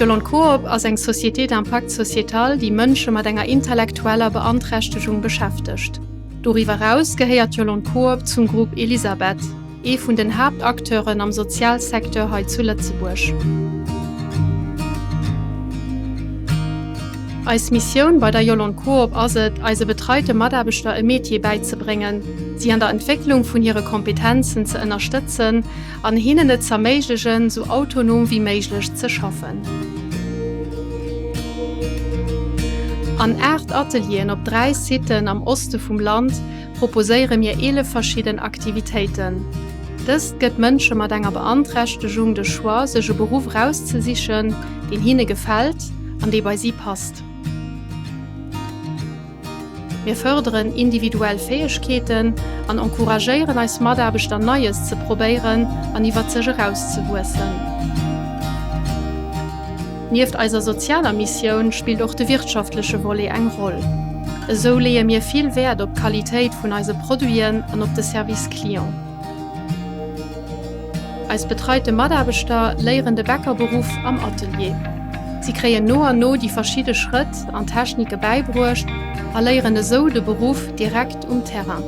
D'Yolande Coop ass eng Société d'impact sociétal, déi Mënsche mat enger intellektueller Beanträchtegung beschäftegt. Doriwwer eraus gehéiert d'Yolande Coop zum Groupe Elisabeth, ee vun den Haaptacteuren am Sozialsecteur hei zu Lëtzebuerg. Eis Missioun bei der Yolande Coop ass et, eise betreite Mataarbechter e Metier bäizebréngen, si an der Entwécklung vun hire Kompetenzen ze ënnerstëtzen an hinnen et z'erméiglegen, sou autonom wéi méiglech ze schaffen. An 8 Atelieren op 3 Siten am Oste vum Land proposéiere mir 11 verschidden Aktivitéiten. Dëst gëtt Mënsche mat enger Beanträchtegung de Choix, sech e Beruff erauszesichen, deen hinne gefält an dee bei si passt. Mir fërderen individuell Fäegkeeten an encouragéieren eis Mataarbechter Neies ze probéieren an iwwert sech erauszewuessen. Nieft eiser sozialer Missioun spillt och de wirtschaftleche Volet eng Roll. Esou leeë mir vill Wäert op d'Qualitéit vun eise Produiten an op de Service Client. Eis betreite Mataarbechter léieren de Bäckerberuff am Atelier. Si kréien no an no déi verschidde Schrëtt an Technike bäibruecht a léieren esou de Beruff direkt um Terrain.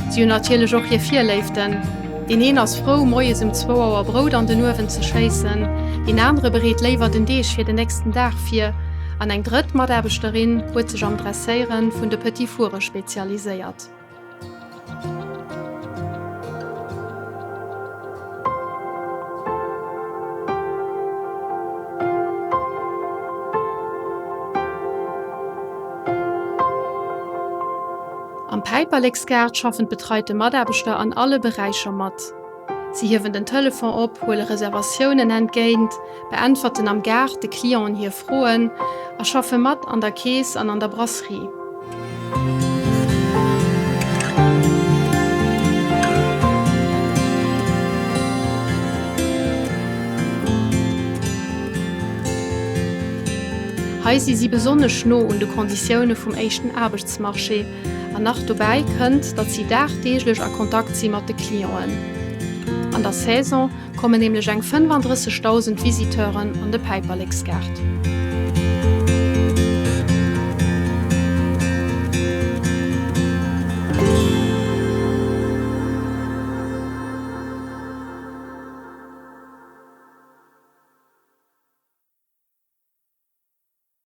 Si hunn natierlech och hir Virléiften. Deen een ass frou, moies um zwou Auer Brout an den Uewen ze schéissen, deen anere bereet léiwer den Deeg fir den nächsten Dag vir an eng drëtt Mataarbechterin huet sech am Dresséiere vun de Petit Foure spezialiséiert. Am Päiperleksgaart schaffen d'betreite Mataarbechter an alle Beräicher mat. Si hiewen den Telefon op, huele Reservatiounen entgéint, beäntwerten am Gaart de Clienten hir Froen a schaffe mat an der Keess an an der Brasserie. Hei si si besonnesch no un de Konditioune vum éischten Aarbechtsmarché an nach dobäi kënnt, datt si dagdeeglech a Kontakt si mat de Clienten. An der Saison kommen nämlech eng 35.000 Visiteuren an de Päiperleksgaart.